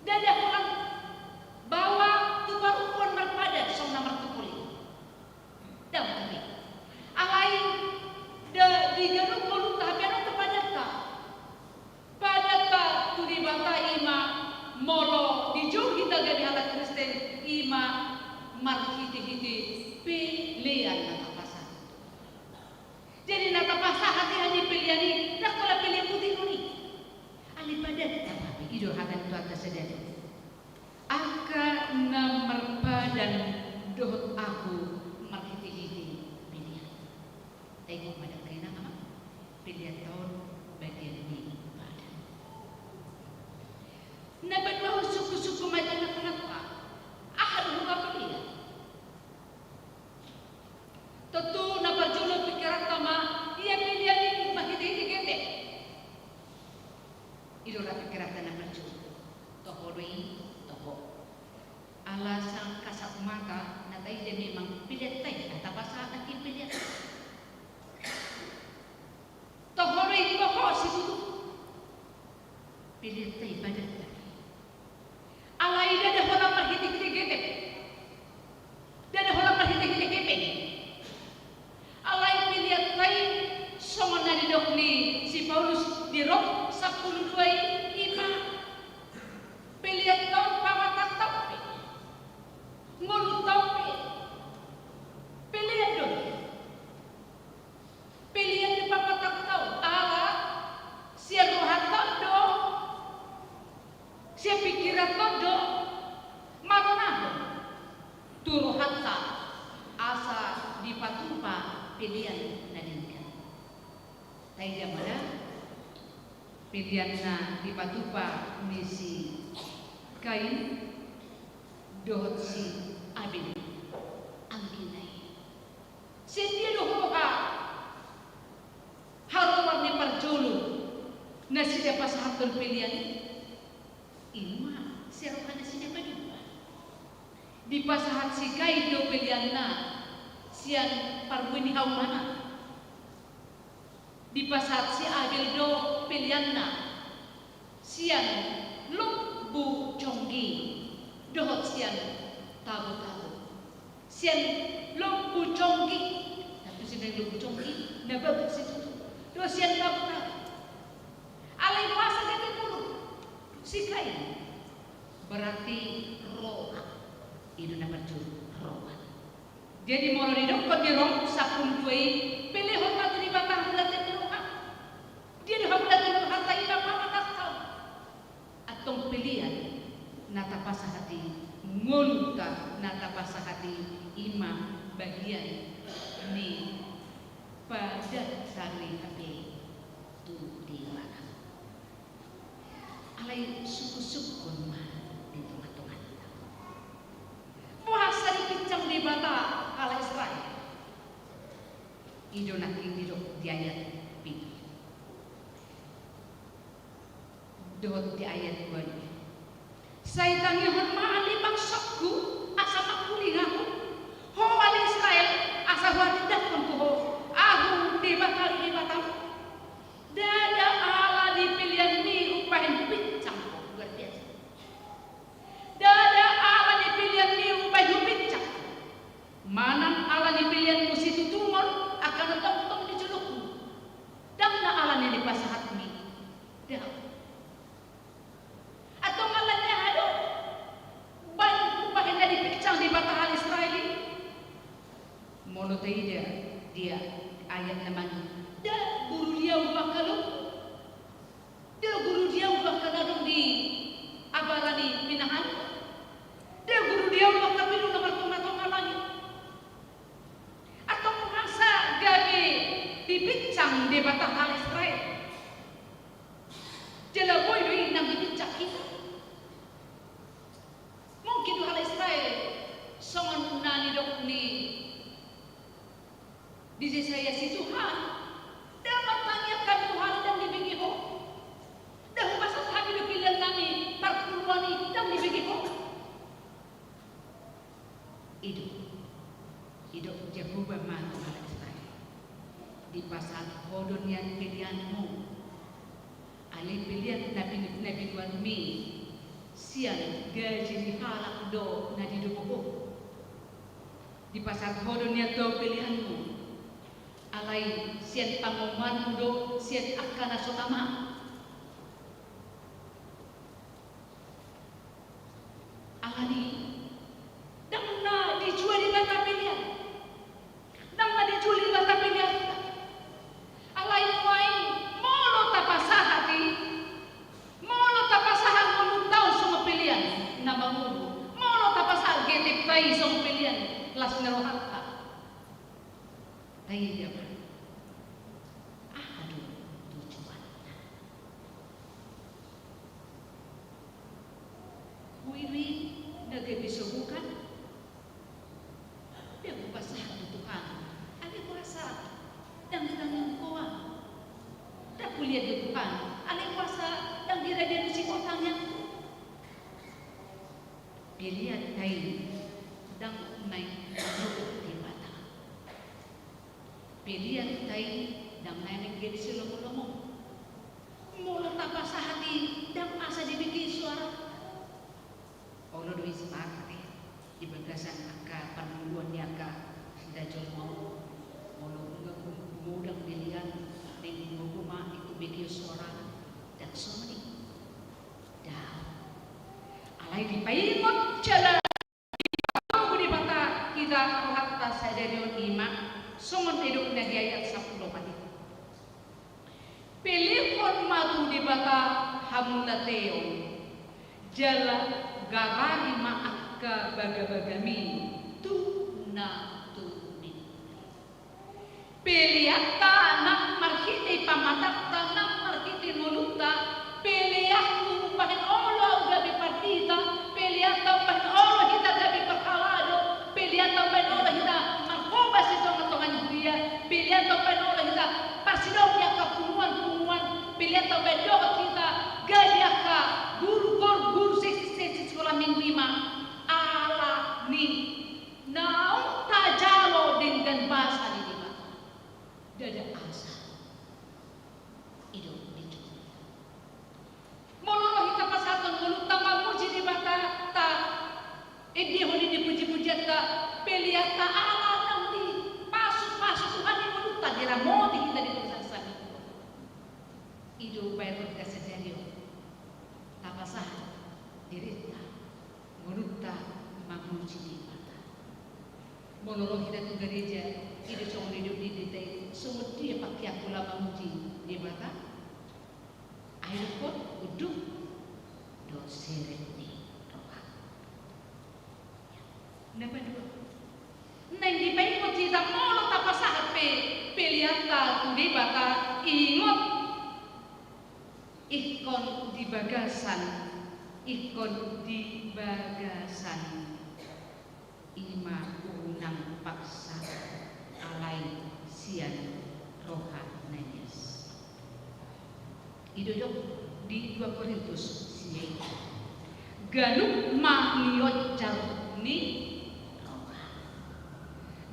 Ndada holan baoa tu parungkon marpadan songon na martopoli. Ndang gabe. Alai da di ganup ngolunta hape adong do padanta. Padanta tu Debata ima molo dijou hita gabe halak Kristen ima marhitehite pelean. Ego madangkena ama, pelean on bagian ni padan. Na paduahon sungkun-sungkun ma i, tangkas-tangkas, aha do huhapelean? Tontu na parjolo pingkiranta ma, ia pelean i marhite-hite gete. I do ra pingkiranta na parjolo. Toho do i, toho. Ala sian kasat mata na taida memang pelean i, na tapasahat i pelean. Toho do i, toho situtu. Pelean i padan. Alai ndada holan marhite-hite gete. Ndada holan marhite-hite gete. Alai pelean i songon na nidok ni si Paulus di Rom sampulu dua i, i ma pelean on pamatangta pe, ngolunta pe pelean do i. Pelean di pamatangta on, ala sian rohanta do, sian pingkiranta do, maronahon tu rohanta asa dipatupa pelean na denggan. Taida ma da pelean na dipatupa ni si Kain dohot si Abel anggina i. Sian dia do roha haroro ni parjolo nasida pasahathon pelean i? I ma sian roha nasida paduahon. Dipasahat si Kain do peleanna sian parbue ni haumana. Dipasahat si Abel do peleanna sian lombu conggi dohot sian tabo-tabo. Sian lombu conggi, na tusi na lombu conggi na bagot situtu, dohot sian tabo-tabo. Alai masa gete mulu si Kain, berarti roha. I do na parjolo, roha. Jadi molo didokkon di Rom sampulu dua i, pelehon ma tu Debata hamuliateon ni roha. Dia do hamuliateon ni rohanta, i ma pamatangta. Antong pelean na tapasahat i, ngolunta na tapasahat i, i ma bagian ni padan sari hape tu Debata. Alai sungkun-sungkun ma di tonga-tonganta. Boasa dipinsang Debata halak Israel? I do nangkin didok di ayat pitu dohot di ayat dua i. Sai tangihon ma ale bangsongku asa mangkulinga ho, ho ale Israel, asa huhatindangkon tu ho, Ahu Debata do Debatam. Ndada ala ni peleanmi umbahen hupinsang ho. Luar biasa. Ndada ala ni peleanmi umbahen hupinsang ho. Manang ala ni peleanmu situtungon angka na tongtong di jolongku. Ndang na ala ni na dipasahatmi. Ndang. Antong ala ni aha do baen, umbahen na dipinsang Debata halak Israel i? Molo taida di ayat na mangi, nda guru diahu angka lomo, nda guru diahu angka na adong di abara ni pinahan, nda guru diahu angka pilu na martonga-tonga langit. Antong masa gabe dipinsang Debata halak Israel? Jala boi do i nang dipinsang hita. Mungkin do halak Israel songon na nidok ni di Jesaya si Tuhan, nda martangiang hami Tuhan, ndang dibege ho. Nda hupasahat hami do pelean nami parpuluan i, ndang dibege ho. I do, didok Jahowa ma tu halak Israel, dipasahat ho do nian peleanmu. Alai pelean na pin-, na pinuarmi sian gaji ni halak do na didomu ho. Dipasahat ho do nian tu ahu peleanmu. Alai sian pangomoanmu do sian angka na so tama. Alani i, ndang na dijua Debata pelean. Ndang na dijua Debata pelean. Alai nuaeng molo tapasahat i, molo tapasahat ngolunta on songon pelean na mangolu, molo tapasahat getenta i songon pelean las ni rohanta. Taida ma. Ndang naeng dohot Debata. Pelean ta i ndang naeng gede silomolomo. Molo tapasahat i ndang asa dibege soara. Olo do i sepakat i di bagasan angka parngoluan ni angka sida jolma on. Molo nunga gu-, gumodang pelean, naeng gumogo ma ingkon bege soara. Ndang songon i. Daong. Alai dipaingot jala dipagogo Debata hita rohanta sadari on, i ma songon na didok na di ayat sampulu opat i. Pelehon ma tu Debata hamauliateon, jala garari ma angka bagabagami tu na togu ni. Peleanta nang marhite pamatanta, nang marhite ngolunta, peleanku umbahen olo ahu gabe pandita, peleanta umbahen olo hita gabe parhalado, peleanta umbahen olo hita marhobas di tongatonga ni huria, peleanta umbahen olo hita parsidom di angka punguanpunguan, peleanta umbahen dohot hita gabe angka guru, guru, guru seksi, seksi sikola minggu, i ma ala ni naung tajalo denggan basa ni Debata. Ndada asa. I do di jolo. Molo ro hita pasahathon ngolunta mamuji Debata, taendehon i di pujipujianta, peleanta ala naung dipasupasu Tuhan i ngolunta, diramoti hita di bagasan sahali on. I do baen on di sadari on. Tapasahat dirinta ngolunta mamuji Debata. Molo ro hita tu gareja, i do songon na didok ni deta i, songon dia pangkeanku laho mamuji Debata? Ai dohot unduk dohot serep ni rohangku. Na paduahon, naeng dipaingot hita molo tapasahat pe peleanta tu Debata, ingot ingkon di bagasan, ingkon di bagasan, i ma unang paksa, alai sian roha na ias. I do didok di dua Korintus sia i. Ganup ma nionjar ni roha.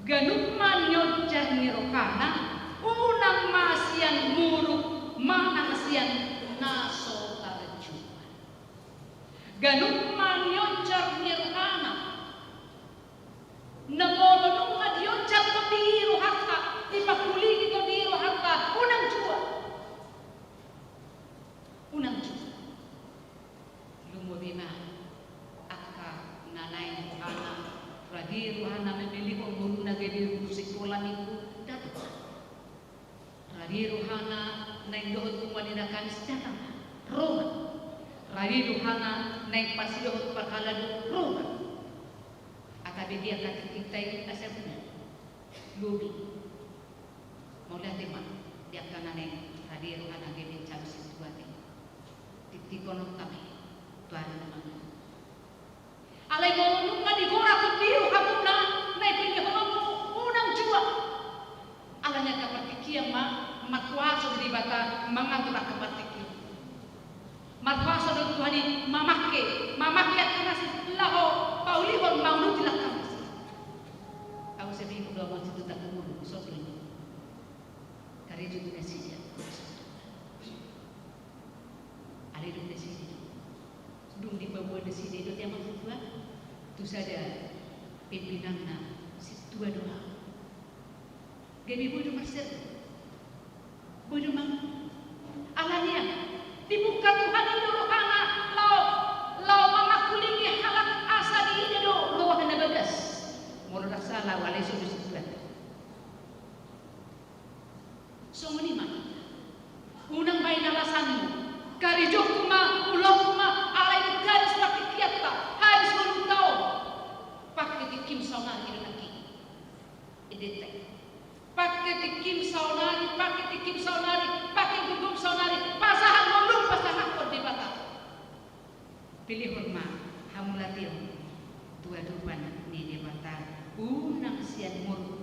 Ganup ma nionjar ni rohana, unang ma sian muruk manang sian na so tarjua. Ganup ma nionjar ni rohana. Na molo nunga dionjar do di rohanta, dipangkulingi do di rohanta, unang jua. Unang jua. Lumobi ma angka na naeng rohana, rade rohana mamelehon ngoluna gabe guru sikola minggu, datang. Rade rohana naeng dohot punguan ni na Kamis, datang ro ma. Rade rohana naeng parsidohot parhalado, ro ma. Asa bege angka tingkita i asa unang. Lobi. Mauliate ma di angka na naeng rade rohana gabe calo sintua i. Tingkithon hami tu ari na mangihut. Alai molo nunga digorakhon di rohamuna na pinilihononmu, unang jua. Alani angka partingkian ma marhuaso di Debata mangatur angka partingkian. Marhuaso do Tuhan i mamangke, mamangke angka na asing laho paulihon mangurupi angka na asing. Ahu sabibu do amang situta kumulu, sotu ini. Karejo do nasida. Alai dung nasida do. Dung dipaboa nasida do, te amang tutua, tu sada pimpinanna sintua do ahu. Gabe boi do marsiru. Boi do mang. Alani i dibuka Tuhan i do rohana laho, laho mamangkulingi halak asa diida do roha na bagas. Molo ndang sala ahu, alai so do sintua. Songon i ma hita. Unang baen alasanmu. Karejongku ma, ulaonku ma, alai dung habis partingkianta, habis ngolunta on, pangke tingkim saonari do nangkin. Ende te. Pangke tingkim saonari, pangke tingkim saonari, pangke gogom saonari, pasahat ngolum, pasahathon Debata. Pilihon ma hamauliateon tu adopan ni Debata, unang sian muruk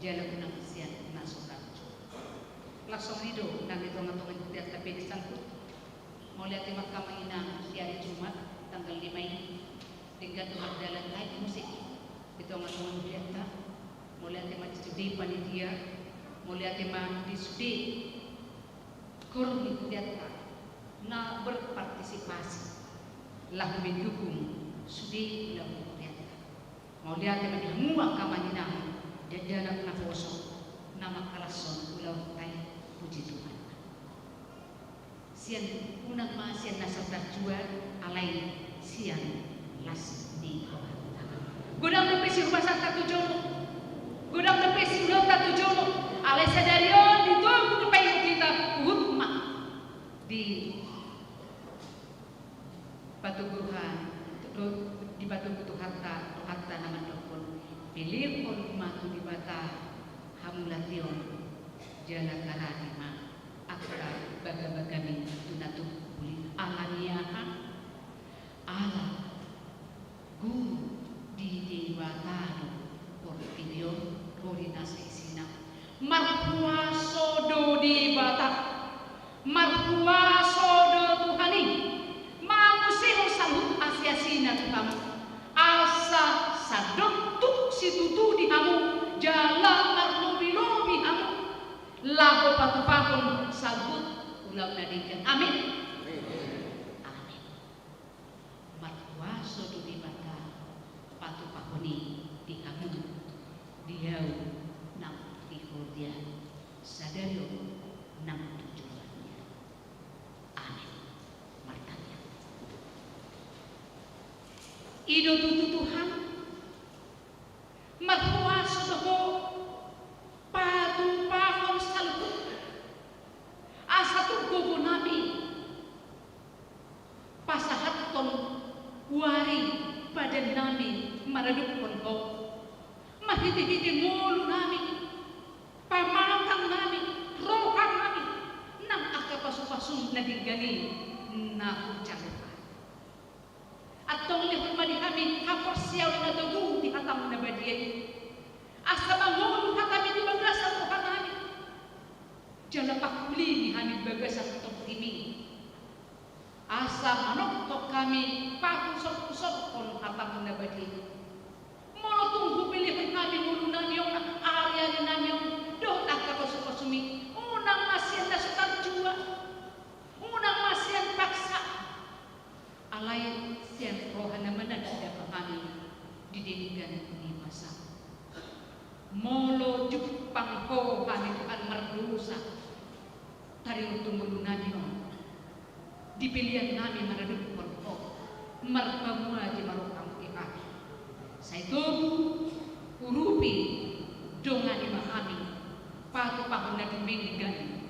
jala unang sian na so tarjua. Laos songon i do nang di tongatonga ni hurianta pe disangkut. Mauliate ma angka amang inang, di ari Jumat tanggal lima i. Denggan tu mardalan aek musik di tonga-tonga ni huria ta. Mauliate ma di sude panitia, mauliate ma di sude kor ni huria ta na berpartisipasi laho mendukung sude laho huria ta. Mauliate ma di hamu angka amang inang, dakdanak naposo na mangkalashon ulaonta i, puji Tuhan. Sian, unang ma sian na so tarjua, alai sian las ni rohanta. Godang dope siurumasanta tu jolo, godang dope siulaonta tu jolo, alai sadari on di togu ni paingot hita, huhut ma di patogu Tuhan, ro-, dipatogu Tuhanta, rohanta na mandokkon, pelehon ma tu Debata hamauliateon, jala harani ma angka bagabagami tu na tung uli. Ala ni aha? Ala guru di Debata do portibi on, ro di nasa isina. Marhuaso do Debata. Marhuaso do Tuhan i, mamusehon saluhut asiasina tu hamu, asa sandok tuk situtu di hamu, jala marlobilobi hamu, laho patupahon saluhut ulaon na denggan. Amin. Amin. Marhuaso do Debata patupahon i di hamu, di ahu nang di huria, sadari on nang tu joloan ni ari. Amin. Martangiang. I do tutu Tuhan, marhuaso do Ho patupahon saluhut, asa tuk gogonami pasahathon uari badannami maradophon Ho. Marhitehite ngolunami, pamatannami, rohanami, nang angka pasupasum na denggan i na hujalo. Antong lehon ma di hami haporseaon na togu di hataM na badia i, asa mangolu hataMi di bagasan rohanami, jala pangkulingi hami di bagasan tondimi, asa manongtong hami pahusorhusorhon hataM na badia i. Molo tung hupelehon hami ngolunami on, ariarinami on, dohot angka pasupasuMi, unang ma sian na so tarjua, unang ma sian paksa, alai sian roha na mananda ma hami di denggan ni basaM. Molo jumpang Ho hami Tuhan mardosa, taringot tu ngolunami on, di peleannami maradophon Ho, marpamuaji ma rohaM Tuhan. Sai togu, urupi, dongani ma hami patupahon na dumenggan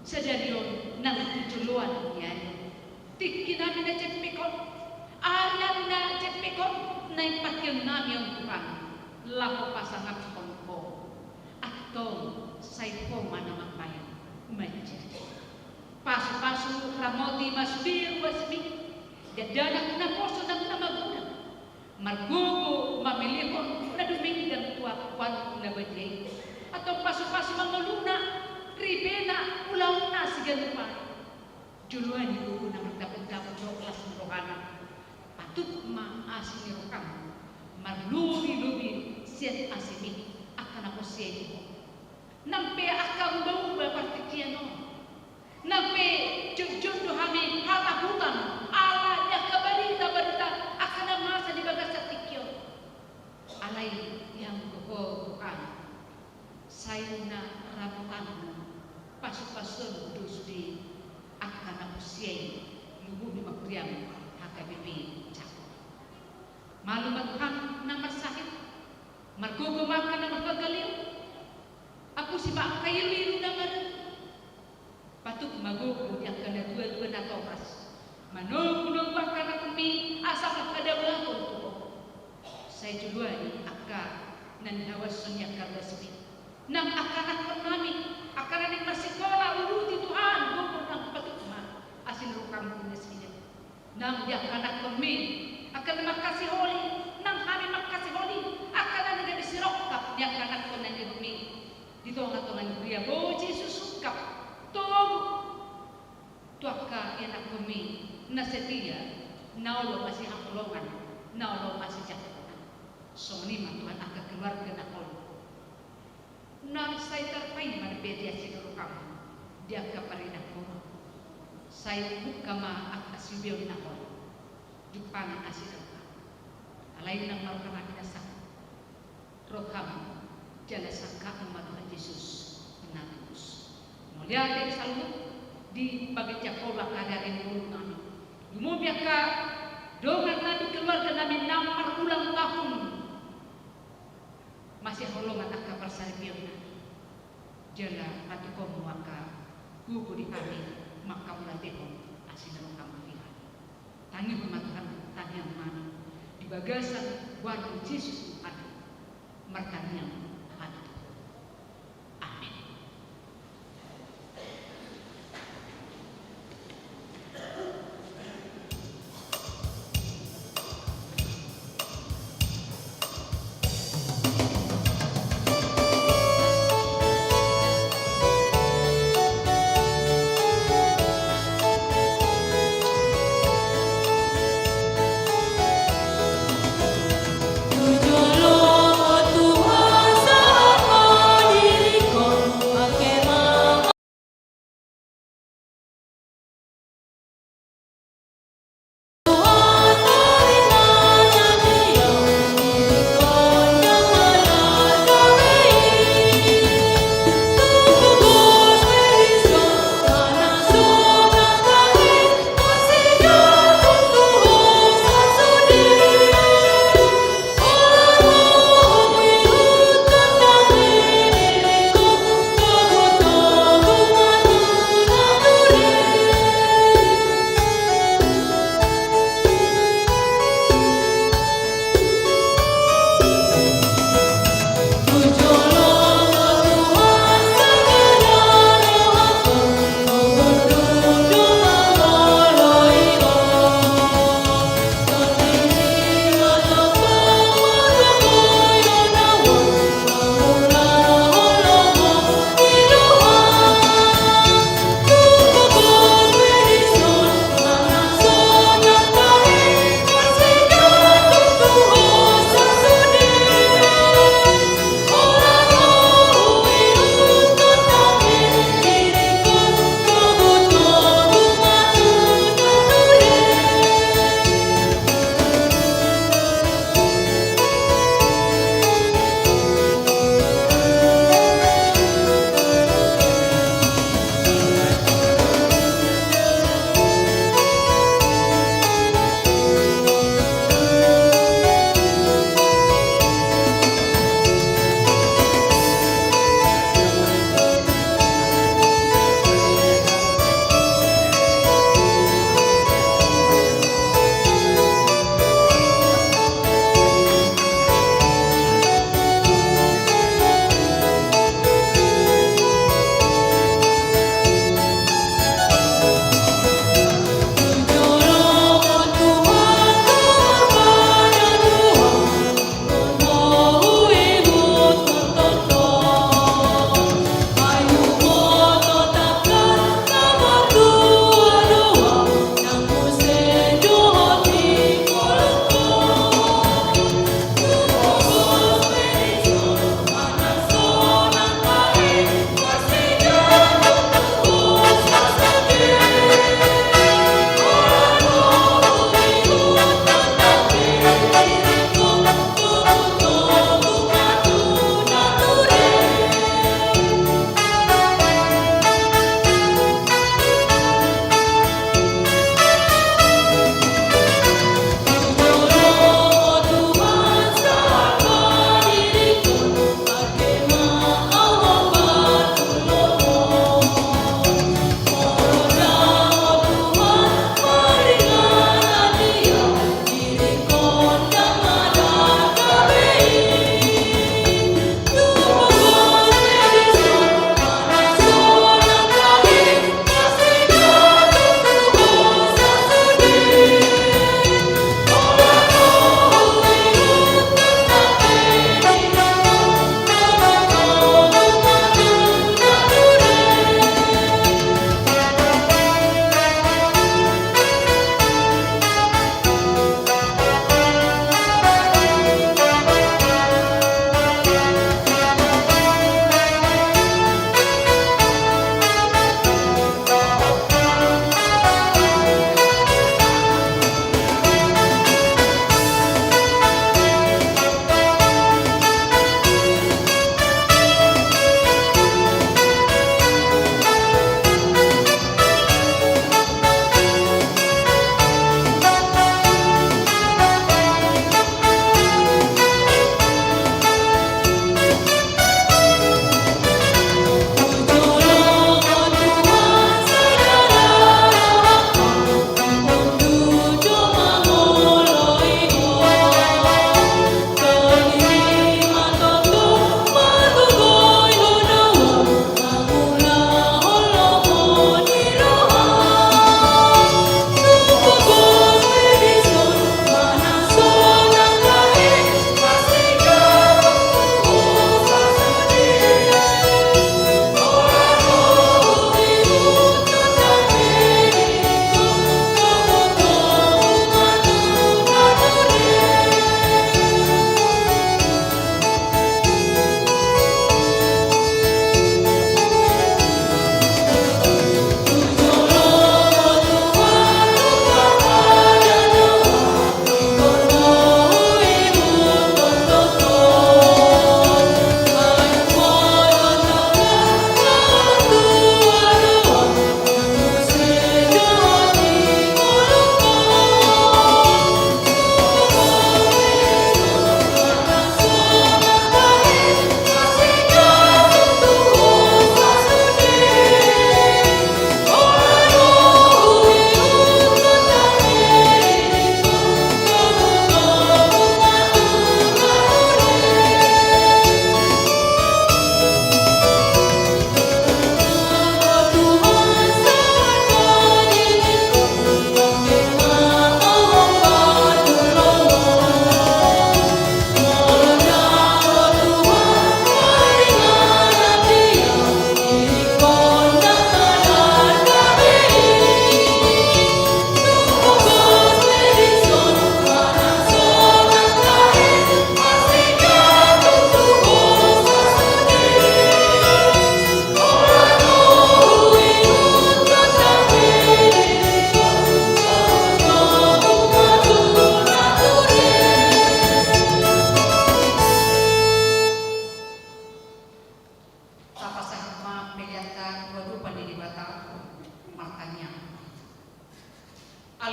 sadari on nang tu joloan ni ari. Tingkinami na jempek on, ariari na jempek on, na impartionnami on Tuhan, laho pasangaphon Ho. Antong sai Ho ma na mambahen manjadi. Pasupasu, ramoti ma sude ruasMi, dakdanak naposo nang na magodang, margogo mamelehon na dumenggan tu ahu tu na badia i. Antong pasupasu ma ngoluna, ripena, ulaonna siganup ari. Joloani gogo na mardapotdapot dohot las ni rohana. Patut ma asi ni rohaM marlobilobi sian asiMi angka na porsea di Ho. Nang pe angka ubahuba partingkian on, nang pe jotjot do hami hatahutan ala ni angka baritabarita angka na masa di bagasan tingki on, alai ianggo Ho Tuhan, sai na ramotanMu, pasupasuonMu do sude angka na porsea i, luhut ni huriaM H K B P Cakung. Malum ma Tuhan na marsahit, margogo ma angka na marhagaleon, apusi ma angka iluilu na marungu. Patut ma gogo ni angka natuatua na toras manogunogu angka anakMi asa marhadaulaton tu Ho. Sai joloani angka na nihauashon ni angka ruasMi, nang angka anakkonnami, angka na naeng marsikola, uduti Tuhan, gogo nang patut ma asi ni rohaM di nasida. Nang di angka anakkonMi, angka na mangkasiholi, nang hami mangkasiholi angka na gabe sirongkap di angka anakkon na nilehonMi di tongatonga ni huria. Boa Jesus, ungkap, togu tu angka ianakkonMi na setia, na olo masihaholongan Na olo ma asi jangkon. Songon i ma Tuhan angka keluarga na olo. Na sai tarpaima dope di asi ni roham di angka paridahon. Sai buka ma angka siubeon na olo. Jumpang asi ni roham. Alai nang marroha na pinasahat. Roham jala sangkapmu ma Tuhan Jesus na tulus. Mauliate saluhut di bagas jangkon angka ari-ari ni ngolunami. Lumobi angka dongan nami, keluarga nami na marulang tahun. Masihaholongan angka parsaripeon nami. Jala patukonmu angka gogo di hami manghamauliatehon asi ni roham di hami. Tangihon ma Tuhan tangiang nami di bagasan goar ni Jesus Tuhan. Martangiang hami tu Ho. Amen.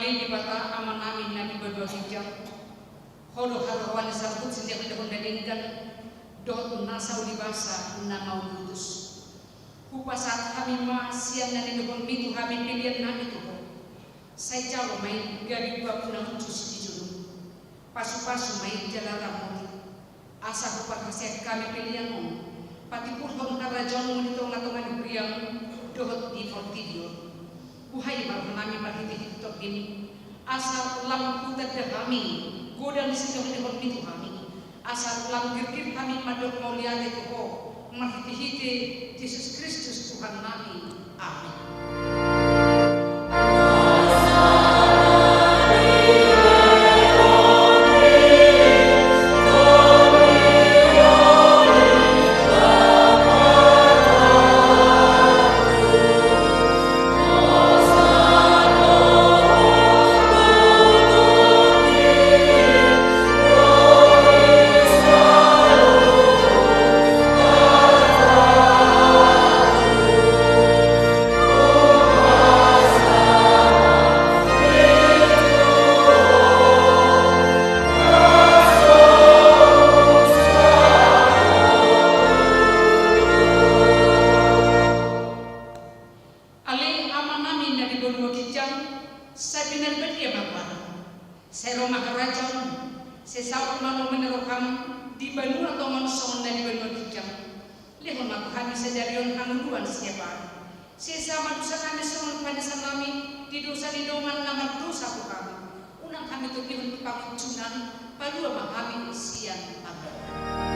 Debata Amanami na di banua ginjang, Ho do haroan ni sambut sindahan-dahan na denggan, dohot nasa ulibasa na mauliutus. Hupasahat hami ma sian na nilehonmi tu hami pelean nami tu Ho. Sai jalo ma i gabe uap na uncus di jolo. Pasu-pasu ma i jala ramoti. Asa huparhaseang hami pelean on, patimbulhon harajaonmu di tonga-tonga ni huriamu dohot di portibi on. Buhai ma rohanami marhite-hite Tondimi, asa lam hutanda hami godang ni sindahan-dahanmi tu hami, asa lam girgir hami mandok mauliate tu Ho, marhite-hite Jesus Kristus Tuhannami. Amen. Ale Amanami na di banua ginjang, sai pinarbadia ma goarmu. Sai ro ma harajaonmu. Sai saut ma lomo ni roham di banua tonga on songon na di banua ginjang. Lehon ma tu hami sadari on hangoluan siapari. Sesa ma dosanami songon panesanami di dosa ni dongan na mardosa tu hami. Unang hami togihon tu pangunjunan, palua ma hami sian pangago.